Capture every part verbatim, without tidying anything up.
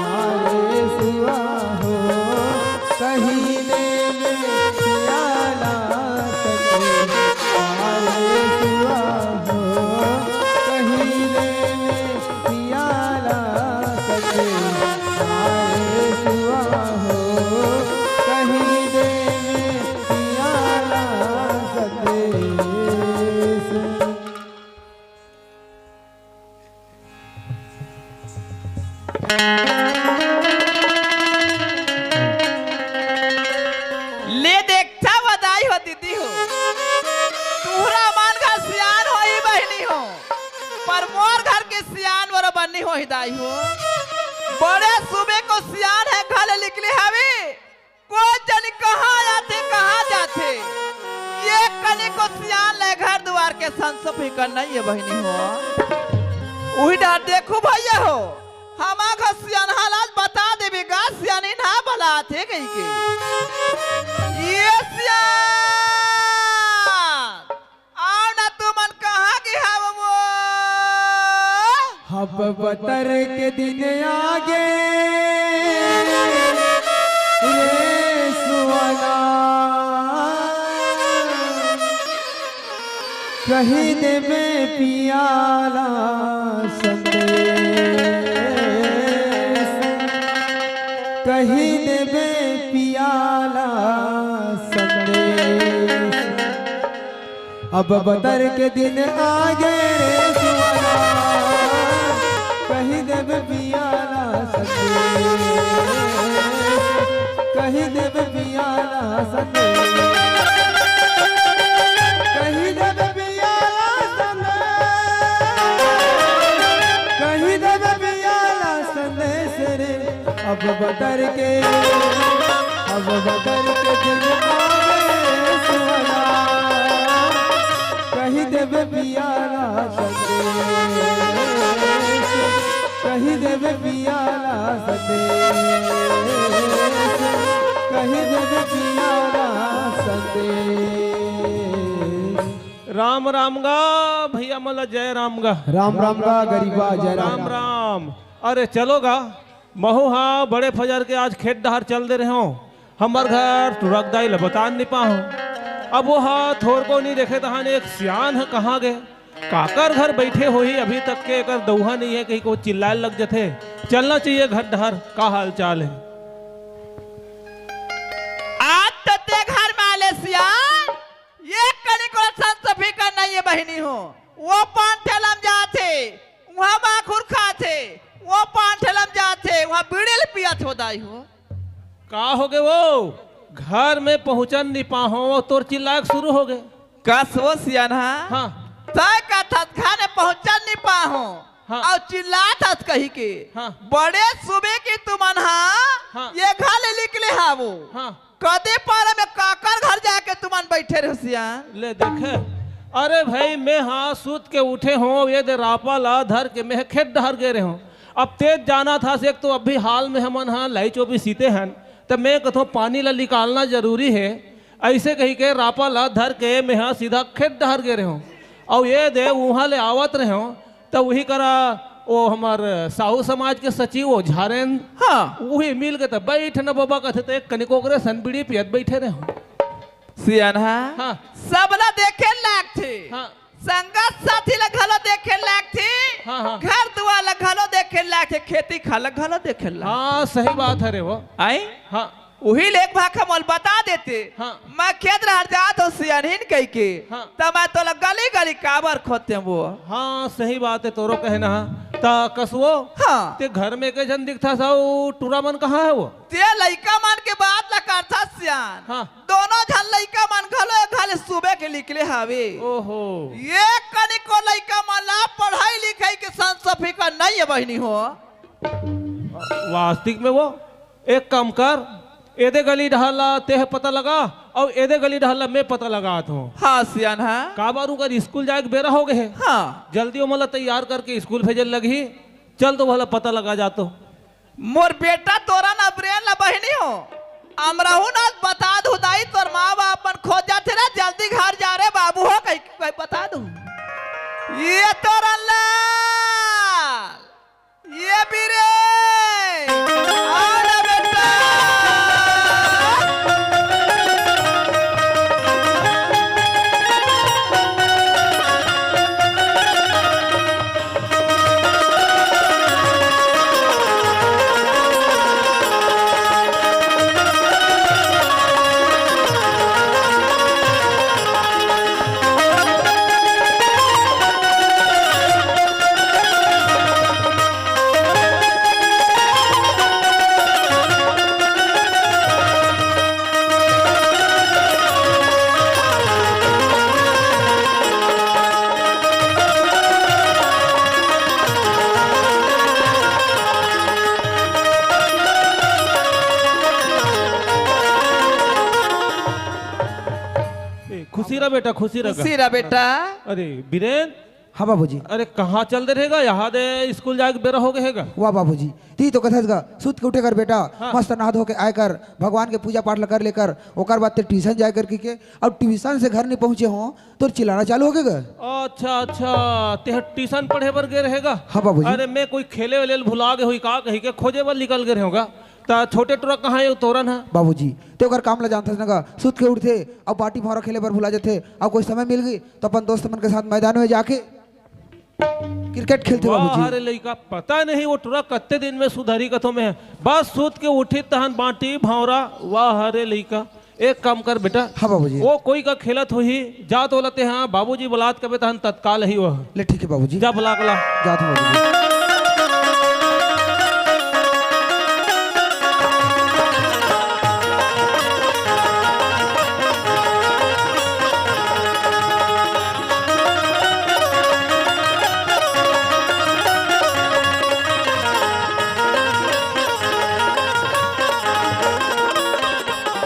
मारे सुआ हो, कही देवे पियाला सके। मारे सुआ हो, कही देवे पियाला सके। मारे सुआ हो, कही देवे पियाला सके। ले देखथा बदाई हो दीदी हो, तुहरा मन घर सियान होही बहिनी हो, पर मोर घर के सियान बरोबर नइ होही दाई हो। बड़े सुबे को सियान हे घर ले निकले हवे, कोन जनी कहाँ आथे, कहाँ जाथे? ये कनिको सियान ल घर दुवार के संसो फिकर नइ हे बहिनी हो। उही डहर देखहू भइया हो, हमर घर सियान हालात बता देबे गा, सियानी ना बलाथे कहिके। ये सियान, आव ना तुमन कहाँ गे हव वो? हब बतर के दिन आगे रे सुअना, कही देबे पियाला संदेश, कही देबे पियाला संदेश। अब बतर के दिन आगे रे सुअना, कही देबे पियाला संदेश, कही देबे पियाला संदेश, कही देबे पियाला संदेश, कही देबे पियाला संदेश रे। अब बतर के, अब बतर के दिन आवे सुअना, कही देबे पियाला संदेश, कही देबे पियाला संदेश, कही देबे पियाला संदेश। राम राम गा भइया, मोला जय राम गा। राम राम गा गरीबा, जय राम राम। राम। अरे चलो गा, महूँ हा बड़े फजर के आज खेत डहर चल दे रहेंव। हमर घर टुरक दाई ल बतान नइ पाहूँ। अब वो हा थोरको नइ देखे तहान एक सियान ह कहाँ गे, काकर घर बइठे होही, अभी तक के एकर दउहा नइ हे कहिके चिल्लाए लग जथे। चलना चाहिए घर डहर, का हाल चाल हे। आज तो ते घर में आले सियान, ये कनिको संसो फिकर नइ हे बहिनी हो। वो पान ठेला म जाथे, उहाँ माखुर खाथे, वो पान ठेला म जाथे, उहाँ बीड़ी ल पियाथे दाई हो। का होगे वो? घर में पहुँचन नइ पाहूँ, तोर चिल्लाए के शुरू होगे। कस वो सियान हा? हाँ। तैं कथस घर में पहुँचन नइ पाहूँ, हाँ। अउ चिल्लाथस कहिके। हाँ। बड़े सुबे के तुमन हा, हाँ। ये घर ले निकले हव वो। हाँ। कदे पारा में काकर घर जाके तुमन बइठे रहेव सियान? ले देखे, अरे भई, मैं हा सुत के उठे हों, ये दे रापा ला धर के मैं खेत डहर गे रहेंव। अब तें जानथस, एक तो अभी हाल में हमन हा लाई चोपी सीते हन, त मैं कथों पानी ला निकालना जरूरी हे। अइसे कहिके रापा ला धर के मैं हा सीधा खेत डहर गे रहेंव। अउ ये दे उहाँ ले आवत रहेंव, त उही करा वो हमर साहू समाज के सचिव वो झारेन, हाँ। उही मिल के त बइठ न बबा कथे, त एक कनिक ओकरे सन बीड़ी पियत बइठे रहेंव। सियान हा? हाँ। सबला देखे लागथे। हाँ। संगत साथी ला घलो देखे लागथे। हाँ, हाँ। घर दुआर ला घलो देखे लागथे, खेती खार ला घलो देखे लागथे। हाँ, सही बात हरे वो। आई? हाँ। उही ले एक भाखा मोला बता देते। हाँ। मैं खेत डहर जात हों सियानहिन कहिके। हाँ। त मैं तोला गली गली काबर खोदतेंव वो? हाँ, सही बात हे तोरो कहना। त कसवो, हाँ। ते घर में के झन दिखथस, टूरा मन कहाँ हे वो? ते लइका मन के बात ला करथस सियान। हाँ। दोनों झन लइका मन घलो घर ले सुबे के निकले हवे। ओहो। ये कनिको लइका मन ला पढ़ाई लिखाई के संसो फिकर नइ हे बहिनी हो। वास्तविक में वो एक काम कर, एदे गली डहर ला तेह पता लगा, अउ एदे गली डहर ला मैं पता लगात हों। हाँ सियान हा। काबर उंकर स्कूल जाए के बेरा होगे हे। हाँ। जल्दी ओमन ला तैयार करके स्कूल भेजे लगही। चल तो भला पता लगा जातो। मोर बेटा तोरा ना ब्रेन ला बहिनी हो। अमरहू ना बता दू दाई, तोर माँ बाप मन खोज जाथे रे, जल्दी घर जा रे बाबू हो, कहीं, कहीं बता दू। ये तोरा ला ये बीरे बेटा, खुशी रह गा। खुशी रह बेटा। अरे बीरेन। हाँ बाबूजी। अरे कहाँ चल दे रहेगा, यहाँ दे स्कूल जाए के बेरा हो गए हेगा। वाह बाबूजी, ती तो कथस गा, सुत के उठे कर बेटा, हाँ। मस्त नहा धो के आए कर, भगवान के पूजा पाठ ल कर लेकर, ओकर बाद ते ट्यूशन जाए कर के, अब ट्यूशन से घर नहीं पहुँचे हो, तोर चिल्लाना चालू हो गए गा। अच्छा, अच्छा, ते ट्यूशन पढ़े बर गे रहेगा? हाँ बाबूजी। अरे मैं कोई खेले वेले ल भुला गए हुई का कही के खोजे बर निकल गए रहेगा। ता छोटे टुरा कहाँ हे तोरन ह? बाबूजी, ते ओकर काम ला जानथस न गा, सुत के उठथे अउ बाटी भौंरा खेले बर भुला जथे, अउ कोई समय मिल गई तो अपन दोस्त मन के साथ मैदान में जाके क्रिकेट खेलथे वाह बाबूजी। रे लइका, पता नहीं वो टुरा कत्ते दिन में सुधरी कथो में। बस सुत के उठी तहन बाटी भौंरा, वाह रे लइका। एक काम कर बेटा। हाँ बाबूजी। वो कोई का खेलत होही, जा तो लते हाँ, बाबूजी बुलात कबे तहन तत्काल ही वह। ले ठीक है बाबूजी। जा बुला के ला। जात हूँ बाबूजी।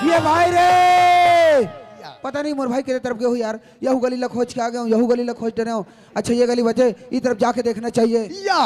ये भाई रे, पता नहीं मोर भाई के तरफ के हो यार, यहू गली ला खोज के आ गए हो, यहू गली ला खोज डरे हो। अच्छा, ये गली बचे, ई तरफ जाके देखना चाहिए। या।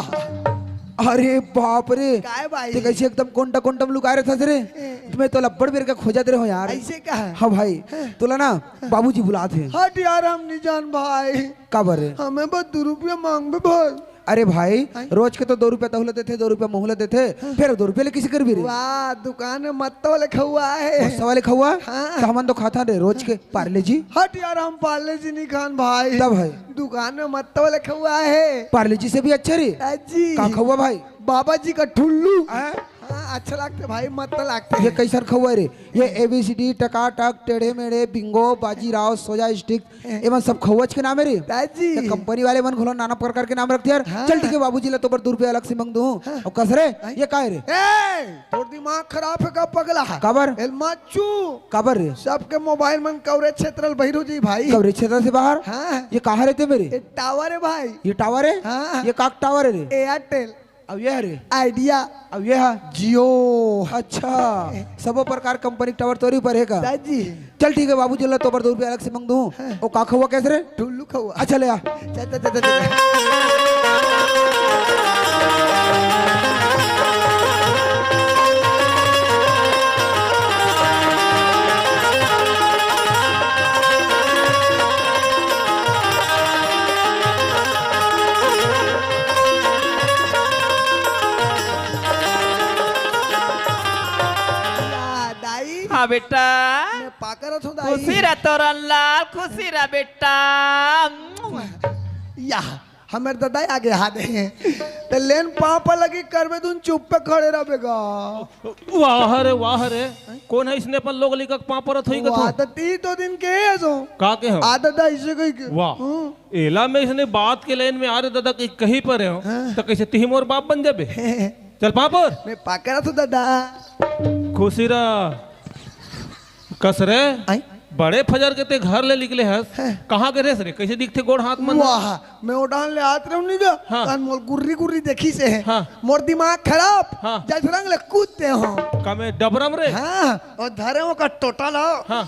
अरे बाप रे, काय भाई? ते कैसे एकदम कोंटा कोंटा में लुकाए रहता रे? ए। मैं तो लब्बड़ बेर का खोजत रहे हो यार। ऐसे का? हाँ भाई, हाँ। तोला ना बाबूजी बुलात हे। हट यार, हम नहीं जान भाई। काबर रे? हमें बस दो रुपया मांगबे भाई। अरे भाई, हैं? रोज के तो दो रुपया तहूला देथे, दो रुपया महूला देथे, हाँ। फिर दो रुपया ले किसे करबी रे? वाह, दुकान में मत्ता वाले खौआ हे। मत्ता वाले खौआ? हाँ। तो हमन तो खाता रे रोज के पार्ले जी। हट यार, हम पार्ले जी नहीं खान भाई। तब है? दुकान में मत्ता वाले खौआ हे। पार्ले जी से भी अच्छा रे। हाँ जी। का खौआ भाई? बाबा जी का ठुल्लू। हैं? हाँ, अच्छा लागथे भाई, मत्ता लागथे। ये कैसन खौआ रे? ये ए बी सी डी, टकाटक, टेढ़े मेढ़े, बिंगो, बाजीराव, सोजा स्टिक, एमन सब खौवच के नाम हे रे। दाजी। ये कंपनी वाले मन घलो नाना प्रकार के नाम रखथे यार। हाँ। चल ठीक है, बाबूजी ला तो बर दो रुपया अलग से मांग दूं। हाँ। अउ कस रे, हैं? ये काय रे? ए, तोर दिमाग खराब हे का पगला? काबर? एल माचू। काबर रे? सबके मोबाइल मन कवरेज क्षेत्र ल बहिर हो जाई भाई। कवरेज क्षेत्र से बाहर? हाँ। ये कहाँ रहते मेरे? ये टावर हे भाई। ये टावर हे? हाँ। ये काक टावर हे रे? एयरटेल। अब ये हे रे? आइडिया। अब ये हे? जियो। अच्छा, सबो प्रकार कंपनी के टावर तोरी ऊपर हे का? दाजी। चल ठीक है, बाबूजी ला तो बर दो रुपया अलग से मांग दूं। हाँ। ओ का खौआ कस रे? ठुल्लू खौआ। अच्छा, ले आ। चल, चल, चल, चल, चल। या, दाई। हाँ, बेटा। मैं पाकर हूँ, दाई। खुशी रह तोरन लाल, खुशी रह, बेटा। या, हमर दादा आगे हाथ हे। ते लेन पाँव पर लगी करबे, तुम चुप पे खड़े रहबे गा। वाह रे, वाह रे। कोन हे इसने अपन लोग लिखक पाँव परत होई कथो? वाह, त ती तो दिन के हे सो। का के हो? आ दादा, इसे कही के। वाह। हम्म। एला मैं इसने बात के लाइन में आ रे दादा, कहीं, कहीं पर हो, हाँ। तो कैसे तिही मोर बाप बन जाबे? चल पाँव पर। मैं पाकर हूँ दादा। खुशी रह। कस रे? आई? बड़े फजर के ते घर ले निकले हस। हैं। कहाँ गे रेस रे? कैसे दिखथे गोड़ हाथ मन? वाह, मैं ओडान ले आत रहूं नहीं गा। हाँ। कान मोल गुर्री गुर्री देखी से है। हाँ। मोर दिमाग खराब। हाँ। जैसे रंग ले कूदते हो। का मैं डबरम रे? हाँ, और धरे हो का टोटा ला। हाँ।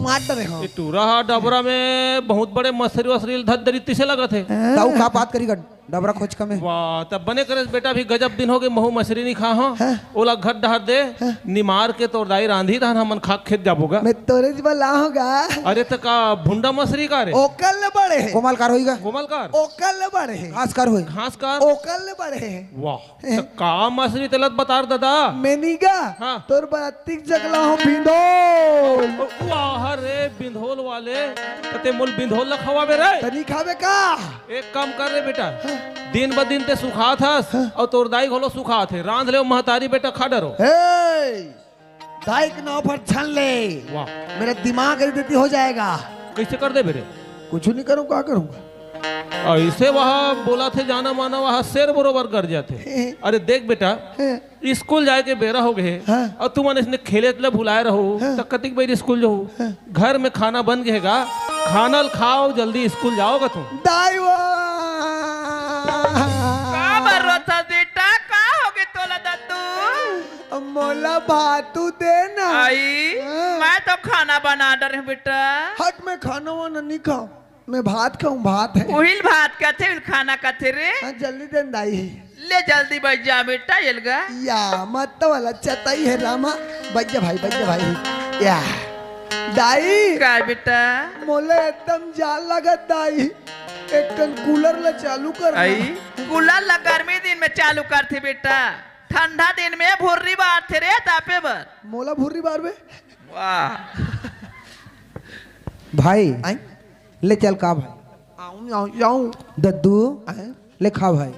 मार डरे हो। ये टूरा हा डबरा में बहुत बड़े मछरी वछरी धर दरी तिसे लगत हे। हाँ। ताऊ का बात करी गन? डबरा खोज कमे। वाह, तब बने करे बेटा, भी गजब दिन हो गए, महू मछरी नहीं खा हो। हाँ। ओला घर डहर दे, हाँ। निमार के तोर दाई रांधी तहन हमन खा खेत जाबो गा। मैं तोरे जी बला होगा। अरे त का भुंडा मछरी का रे? ओकल ले बड़े हे। कोमलकार होई गा। कोमलकार? ओकल ले बड़े हे। घासकार होई। घासकार? ओकल ले बड़े हे। वाह, हैं? त का मछरी तेलत बता रे दादा? मैं नहीं गा। हाँ। तोर बरातिक जगला हो बिंदोल। वाह रे बिंदोल वाले, त ते मोल बिंदोल ल खवाबे रे। त नहीं खाबे का? एक काम कर रे बेटा, हाँ। दिन ब दिन ते सुखात हस, हाँ। अउ तोर दाई घलो सुखात हे। रांध ले महतारी बेटा, खा डरो। हे, दाई के नाव पर छन ले। वाह। मेरा दिमाग यदि हो जाएगा। कैसे कर देबे रे? कुछ नहीं करूँ, का करूँगा? ऐसे वहाँ बोला थे जाना माना, वहाँ शेर बरोबर कर जाते। अरे देख बेटा, हाँ। स्कूल जाए के बेरा हो गए हाँ। अउ तुमन इसने खेले ला भुलाए रहो, हाँ। त कतिक बेर स्कूल जाहू? हाँ। घर में खाना बन गए गा, खाना ल खाओ, जल्दी स्कूल जाओ गा तुम। दाई वो। का बर रोथा बेटा, का हो गए तोला दद्दू? अब मोल ला भात तू दे ना। आई, हाँ। मैं तो खाना बना डरे हूँ बेटा। हट, मैं खाना वाना नहीं खाऊं, मैं भात खाऊं, भात है। उहिल भात कथे, उहिल खाना कथे रे। हाँ, जल्दी दे न दाई। ले जल्दी बैठ जा बेटा, एलगा। या मत वाला चताई है रामा, बैठ जा भाई, बैठ जा भाई। या दाई। का बेटा? मोला एकदम जाड़ लगत दाई, एक ठन कूलर ला चालू कर। आई, कूलर ला गर्मी दिन में चालू करथे बेटा, ठंडा दिन में भुर्री बारथे रे तापे बर। मोला भुर्री बारबे? वाह। भाई, आई? ले चल का भाई? आऊं, आऊं, आऊं। दद्दू, आई? ले खा भाई।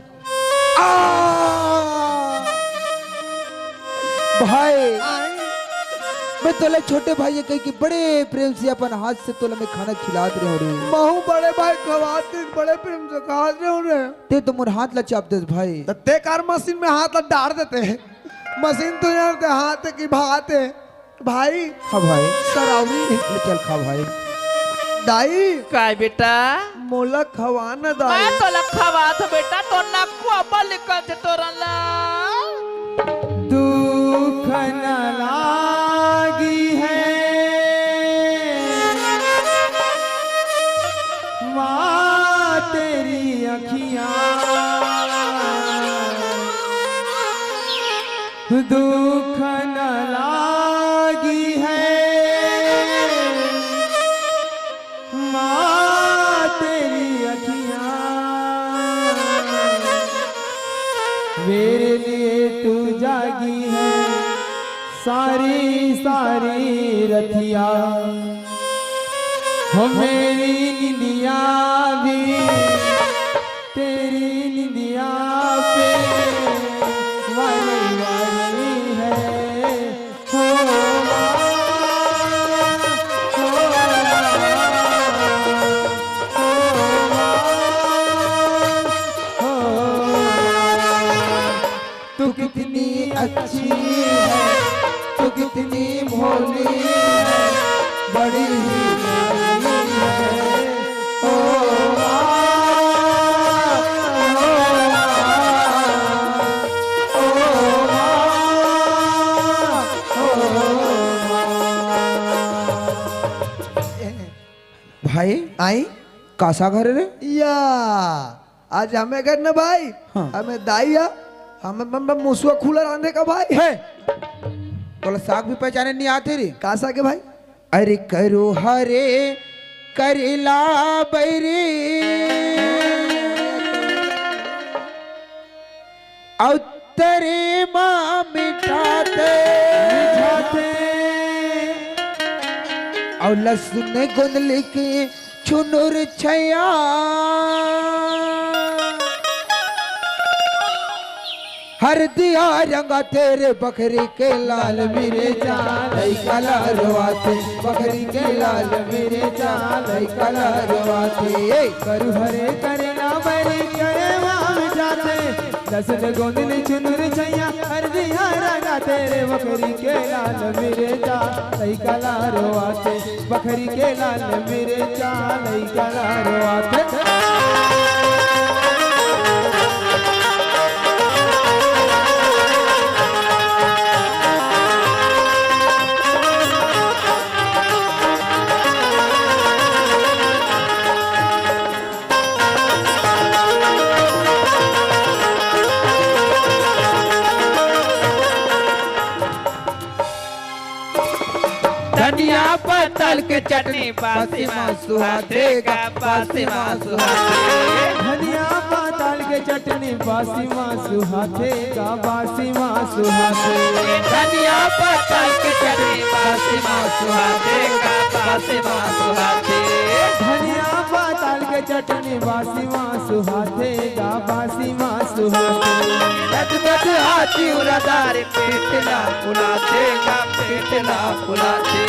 आ! भाई, आई? मैं तोला छोटे भाई कह के बड़े प्रेम से अपन हाथ से तोला मैं खाना खिलात रहे रे। महू बड़े भाई खवात रहे, बड़े प्रेम से खात रहे रे। ते तो मोर हाथ ला चाप देस भाई। त ते कार मशीन में हाथ ला डार देते हैं। मशीन तो यार ते हाथ की बात है। भाई। हाँ भाई। सरावरी। ले चल खा भाई। दाई। काय बेटा? मोला खवा न दाई। मैं तोला खवात हूँ बेटा, तो नक्कू अब्बा लिखल छे तोरन ला। दुख न लागी है माँ तेरी अखियाँ, दुख न लागी है माँ तेरी अखियाँ, मेरे लिए तू जागी है सारी सारी रतिया। हो मेरी निंदिया भी तेरी निंदिया पे वाली वाली है। हो माँ, हो माँ, हो माँ, हो माँ। तू कितनी अच्छी है, तू कितनी भोली है, बड़ी ही प्यारी है। ओ माँ, ओ माँ, ओ माँ, ओ माँ। भाई, आई? कासा घर रे? या, आज हमें घर न भाई, हाँ। हमें दाई आ, हमें म-, म-, मुसुआ खुला रांधे का भाई। हे! तोला साग भी पहचाने नहीं आते रे? कासा के भाई? अरे करो हरे करेला बैरी, अउ तरे मा मिठाते, मिठाते। अउ लसुन गोंदली के चुनुर छया। हरदिया रंगा तेरे बकरी के लाल मिर्चा, लइका ला रोवाथे। बकरी के लाल मिर्चा, लइका ला रोवाथे। ए! करू हरे करेला बैरी, करेवा में जाते। लसुन गोंदली चुनुर छया, हरदिया रंगा तेरे बकरी के लाल मिर्चा, लइका ला रोवाथे। बकरी के लाल मिर्चा, लइका ला रोवाथे। धनिया पत्तल के चटनी बासी मा सुहाथे गा, बासी मा सुहाथे। धनिया पत्तल के चटनी बासी मा सुहाथे गा, बासी मा सुहाथे। धनिया पत्तल के चटनी बासी मा सुहाथे गा, बासी मा सुहाथे। धनिया पत्तल के चटनी बासी मा सुहाथे गा, बासी मा सुहाथे। लद बद हाथी उरादार पेट ला फुलाथे गा, पेट ला फुलाथे।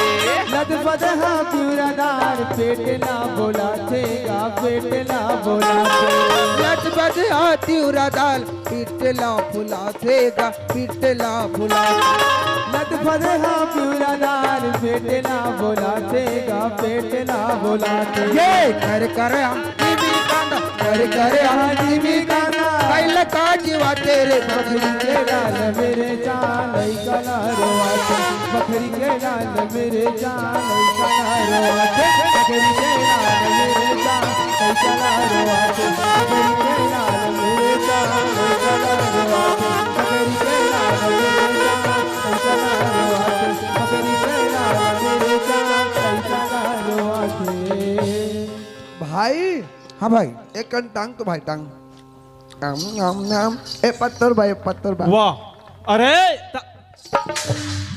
लद बद हाथी उरादार पेट ला बोलाथे गा, पेट ला बोलाथे। लद बद हाथी उरादार पेट ला फुलाथे गा, पेट ला फुलाथे। लद बद हाथी उरादार पेट ला बोलाथे गा, पेट ला बोलाथे। ये कर कर हम जीवी कांदा, कर कर हम जीवी कांदा। कैल का जीवा तेरे बकरी के लाल मिर्चा, लइका ला रो भाई, हाँ भाई। एक कन टांग तो भाई, टांग। आम, आम, आम। ए पत्थर भाई, पत्थर भाई। वाह। अरे, त-,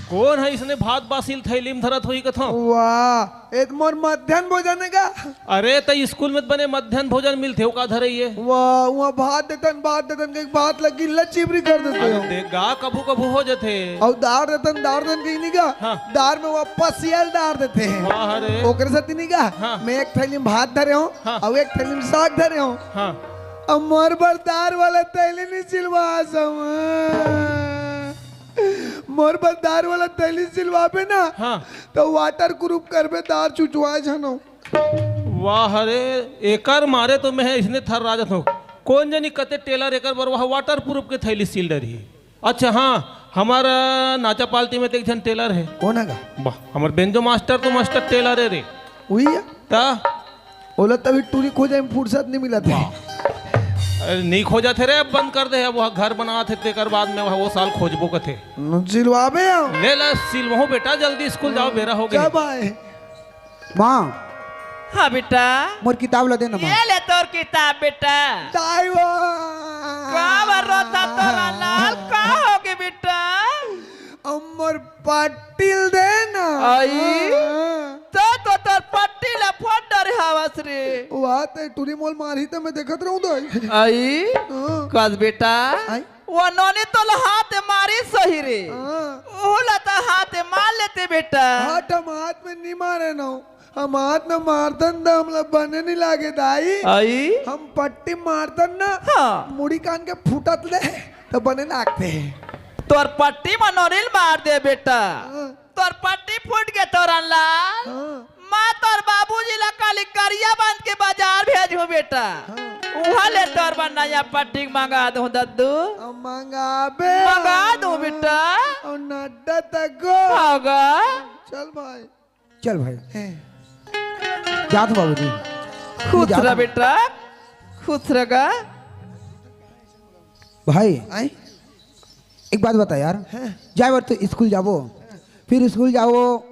कोन हे इसने भात बासी ल थैली म धरत होही कथंव? वाह, ए त मोर मध्यान्ह भोजन हे का? अरे, त स्कूल म त बने मध्यान्ह भोजन मिलथे, ओ का धरे ये? वाह, उहाँ भात देथन, भात देथन, के भात ल गिल्ला चिबरी कर देथे अरे हो। देख गा, कभू कभू हो जथे। अउ दार देथन, दार देथन कहीं नहीं का? हाँ। दार में वापस सियल डार देथे। वाह रे। ओकरे सेती नहीं का? हाँ। मैं एक थैली म भात धरे हंव, हाँ। अउ एक थैली म साग धरे हंव। हाँ। अब मोर बर दार वाला थैली नहीं सिलवा समा। मोर बर दार वाला थैली सिलवाबे ना, हाँ। त waterproof करबे, दार चुचवा झनो। वाह रे, एकर मारे तो मैं इसने थर्रा जथंव। कोन जनी कते tailor एकर बर वह waterproof के थैली सिल डरही। अच्छा हाँ, हमर नाचा पालती में त एक झन tailor हे। कोन हे गा? वाह, हमर बेंजो मास्टर तो मास्टर tailor हे रे। उही हे? त? ओला तभी टूरी खोजे में फुर्सत नहीं मिलत हे। अरे, नहीं खोजत हे रे, अब बंद कर दे हे। अब वह घर बनात हे, तेकर बाद में वह, वो साल खोजबो कथे। न सिलवाबे हो। ले ला, सिलवाहूं बेटा, जल्दी स्कूल जाओ, बेरा हो गे। जा भाई। माँ। हाँ बेटा। मोर किताब ला दे ना, माँ। ये ले तोर किताब बेटा। दाई वो। का बर रोथा तोर लाल, का होगे बेटा? अम्मर पट्टी ल दे ना। आई? हाँ। त तो तोर पट्टी ला फोड़ डरे हवस रे। वाह, ते टूरी मोला मारही त मैं देखत रहूं दाई। आई? हाँ। कस बेटा? आई? वो नोनी तोला हाथ मारिस होही रे। हाँ। ओला त हाथ मार लेते बेटा। हाथ हम हाथ में नहीं मारे ना। हम हाथ में मारतन त हमला बने नहीं लागे दाई। आई? हम पट्टी मारतन ना, हाँ। मुड़ी कान के फूटत ले, त बने लागथे। तोर पट्टी म नोनी ल मार दे बेटा। हाँ। तोर पट्टी फूट गे तोरन लाल। हाँ। मैं तोर बाबूजी ला काली करिया बांध के बाजार भेजहूं बेटा। हाँ। उहाँ ले तोर बर नया पट्टी मंगा दूं दद्दू। अब मंगाबे। मंगा दूं बेटा। अउ नड्डा तको। हाँ गा। चल भाई। चल भाई। हैं। जात बाबूजी। खुश रह बेटा, खुश रह गा। भाई, आई? एक बात बता यार, हैं? जाए बर तो स्कूल जाबो, फिर स्कूल जाबो,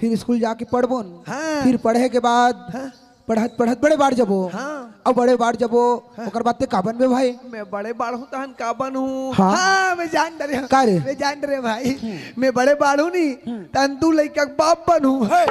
फिर स्कूल जाके पढ़बो न, हाँ। फिर पढ़े के बाद हाँ। पढ़त पढ़त बड़े बाढ़ जाबो, हाँ। अउ बड़े बाढ़ जाबो, हाँ। ओकर बाद ते का बनबे भाई? मैं बड़े बाढ़ हूँ तहन का बनहूँ? हाँ। हाँ, मैं जान डरे हूँ। का रे? मैं जान डरे भाई, हम्म। मैं बड़े बाढ़ हूँ नी, हम्म। तहन दू लइका के बाप बनहूँ। हे।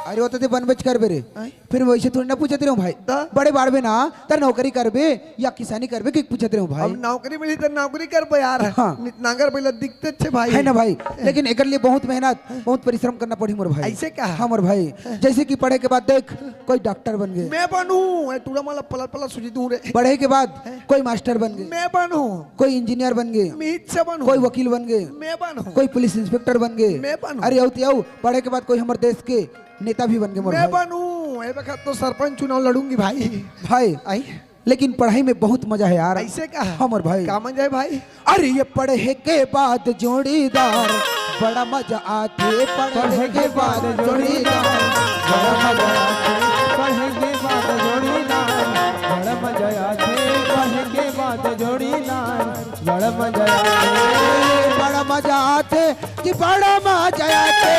अरे वो तो ते बनबेच करबे रे। आय? फिर वैसे थोड़ी ना पूछत रहे हूँ भाई। त? बड़े बाढ़बे ना, त नौकरी करबे या किसानी करबे कि पूछत रहे हूँ भाई। अब नौकरी मिली त नौकरी करबे यार। हाँ। नित नांगर बैला दिखते छे भाई। है ना भाई? लेकिन एकर लिए बहुत मेहनत, बहुत परिश्रम करना पड़ी मोर भाई। ऐसे का? हाँ मोर भाई। जैसे कि पढ़े के बाद देख, कोई डॉक्टर बन गे। मैं बनूं, ए टूरा माला पलट पलट सूजी दूं रे। पढ़े के बाद हैं? कोई मास्टर बन गे। मैं बनूं। कोई इंजीनियर बन गे। मीत से बनूं। कोई वकील बन गे। मैं बनूं। कोई पुलिस इंस्पेक्टर बन गे। मैं बनूं। अरे अउ ते अउ, पढ़े के बाद कोई हमर देश के नेता भी बन गे मोर मैं भाई। बनूं, ए बखत तो सरपंच चुनाव लड़ूंगी भाई। भाई, आई? लेकिन पढ़ाई में बहुत मजा है यार। ऐसे का? हाँ मोर भाई। का मजा है भाई? अरे ये पढ़े के बाद जोड़ीदार, बड़ा मजा आथे। पढ़े के बाद जोड़ीदार, बड़ा मजा आथे। पढ़े के बाद जोड़ीदार, बड़ा मजा आथे। पढ़े के बाद जोड़ीदार, बड़ा मजा आथे। बड़ा मजा आथे। जी बड़ा मजा आथे।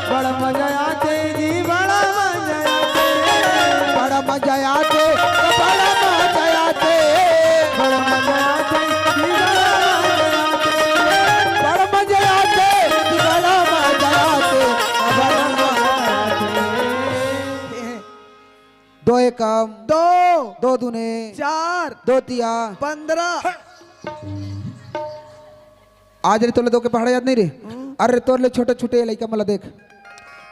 बड़ा मजा आथे जी, बड़ा मजा आथे। बड़ा मजा आथे, बड़ा मजा आथे। बड़ा मजा आथे जी, बड़ा मजा आथे। बड़ा मजा आथे जी, बड़ा मजा आथे। बड़ा मजा आथे। दो एकम। दो। दो दूने। चार। दो तिया। पंद्रह। आज रे तोर ले दो के पहाड़ा याद नहीं रे? हम्म। अरे तोर ले छोटे छोटे लइका मन ला देख,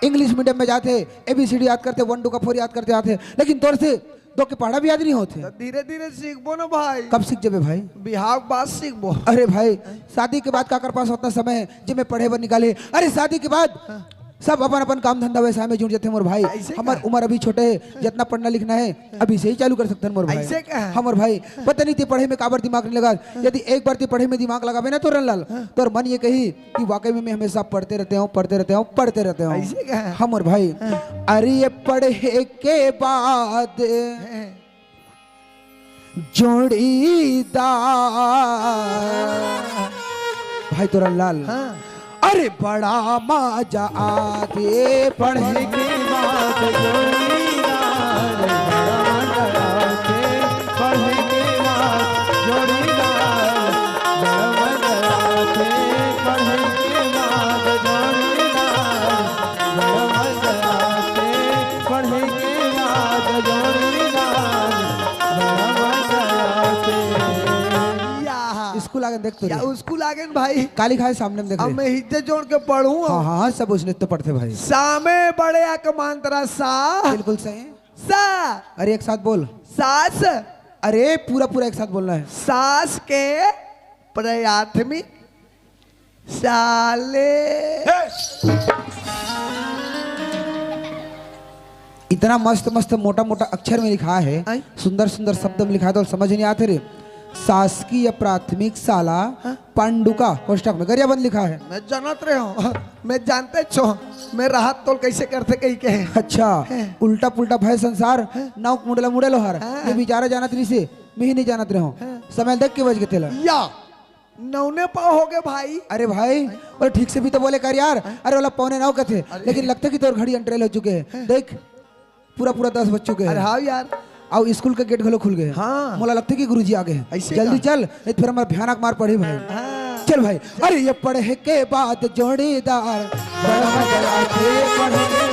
इंग्लिश मीडियम में जाथे, एबीसीडी याद करथे, वन टू का फोर याद करथे आथे, लेकिन तोर से दो के पहाड़ा भी याद नहीं होथे। तो धीरे धीरे सीखबो ना भाई। कब सीख जाबे भाई? बिहाव के बाद सीखबो। अरे भाई, शादी के बाद काकर पास उतना समय है जे मैं पढ़े बर निकाले? अरे शादी के बाद हाँ। सब अपन अपन काम धंधा व्यवसाय में जुट जाथे मोर भाई। ऐसे हमर का? उम्र अभी छोटे हे, जितना पढ़ना लिखना हे अभी से ही चालू कर सकथन मोर भाई। ऐसे का? हाँ मोर भाई, पता नहीं ते पढ़े में काबर दिमाग नहीं लगा। यदि एक बार ते पढ़े में दिमाग लगाबे ना तोरन लाल, हाँ। तोर मन ये कही कि वाकई में मैं हमेशा पढ़ते रहते हूँ, पढ़ते रहते हूँ, पढ़ते रहते हूँ। ऐसे का? हाँ मोर भाई, हाँ। अरे ये पढ़े के बाद हाँ। जोड़ीदार भाई तोरन लाल। हाँ। अरे बड़ा मजा आथे पढ़े के बाद जोड़ीदार, बड़ा मजा आथे पढ़े के बाद जोड़ीदार, बड़ा मजा आथे पढ़े के बाद जोड़ीदार, बड़ा मजा आथे पढ़े के बाद जोड़ीदार, बड़ा मजा आथे। या। स्कूल आगे देख तो या रे। स्कूल आगे न भाई। काली खाए सामने में देख अब रे। मैं हिज्जे जोड़ के पढ़ूं। हाँ, हाँ, हाँ, सब उसने तो पढ़ते भाई। सामे बड़े अक मांतरा सा। बिल्कुल सही। सा। अरे एक साथ बोल। सास। अरे पूरा पूरा एक साथ बोलना है। सास के प्राथमिक साले। इतना मस्त मस्त मोटा मोटा अक्षर में लिखा है, आई? सुंदर सुंदर शब्द में लिखा है, तो समझ नहीं आते रे। शासकीय प्राथमिक शाला हाँ? पांडुका कोष्ठक में गरियाबंद लिखा है। मैं जानत रहे हूँ, मैं जानते छो, मैं राहत तोल कैसे करते कही के। अच्छा, हैं? उल्टा पुल्टा भय संसार, हैं? नाव मुड़ेला मुड़ेलो हर। हाँ। ये बेचारा जानत नहीं से, मैं ही नहीं जानत रहे हूँ। हाँ। समय देख के बज के तेला। या। नौने पाव हो गए भाई। अरे भाई, अरे ठीक से भी तो बोले कर यार। अरे वाला पौने नौ कथे, अरे। लेकिन लगता कि तोर घड़ी अंटरेल हो चुके हैं। देख, पूरा पूरा दस बज चुके हैं। अरे हाँ यार। आओ, स्कूल का गेट घलो खुल गए। हाँ। मोला लगता कि गुरुजी आ गए हैं। ऐसे जल्दी का? चल, नहीं तो फिर हमारा भयानक मार पड़ी भाई। हाँ। चल भाई। अरे ये पढ़े के बाद जोड़ीदार, बड़ा मजा आथे पढ़े के